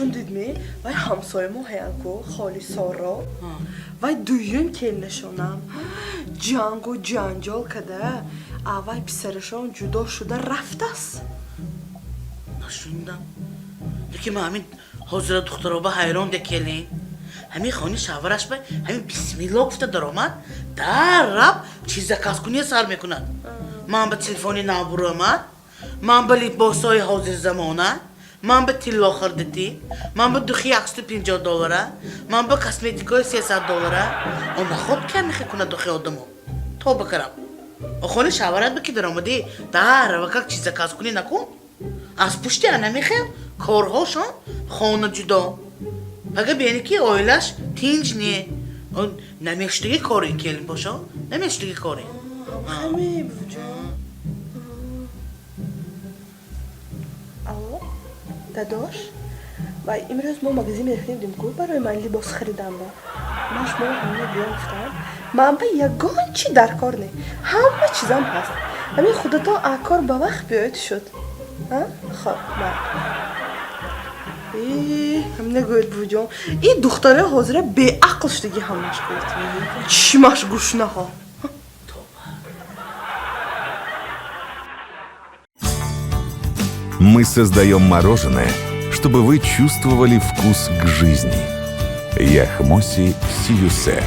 Нашундидми, вай ҳамсоя мо ҳаян ку, холи Соро, вай дуюм келинашонам ҷангу ҷанҷол када, аввай писарашон ҷудо шуда рафтааст. Нашундам. Лекин ман ҳамин ҳозира духтароба ҳайрон де, келин. Ҳамин хони шавҳараш ба ҳамин бисмилло гуфта даромад, дар раб чиз заказ куния сар мекунад. Ман ба телефони нав буромад, ман ба либосҳои ҳозирзамона, ман ба тилло хирдитӣ, ман ба духи 150 доллара, ман ба косметикаи 300 доллара. Он наход ки ҳамихе кунад духи одамо. Тоба карам. Хони шавҳарат ба ки даромадӣ, дар равакак чиз заказ кунӣ накун. Аз пушти анамихел корҳошон хона ҷудо. Ага бени ки оилаш тинҷ не. Намештаги кори келин бошо, намештаги кори. Ҳаме, бувҷон. Алло, дадош, вай имрӯз мо магазин мерафтем дим ку, барои ман либос харидан. Ба ман шумо ҳамина гӯям гуфтам, ман ба ягон чи дар кор не, ҳама чизам ҳаст. Ҳамин худатон акор ба вақт биёед, шуд. Хоб, ҳамина гӯед, бувҷон. Ин духтарои ҳозира беақл шудаги ҳамаш, гӯед, чишмаш гушнаҳо. Мы создаем мороженое, чтобы вы чувствовали вкус к жизни. Яхмоси Сиюсе.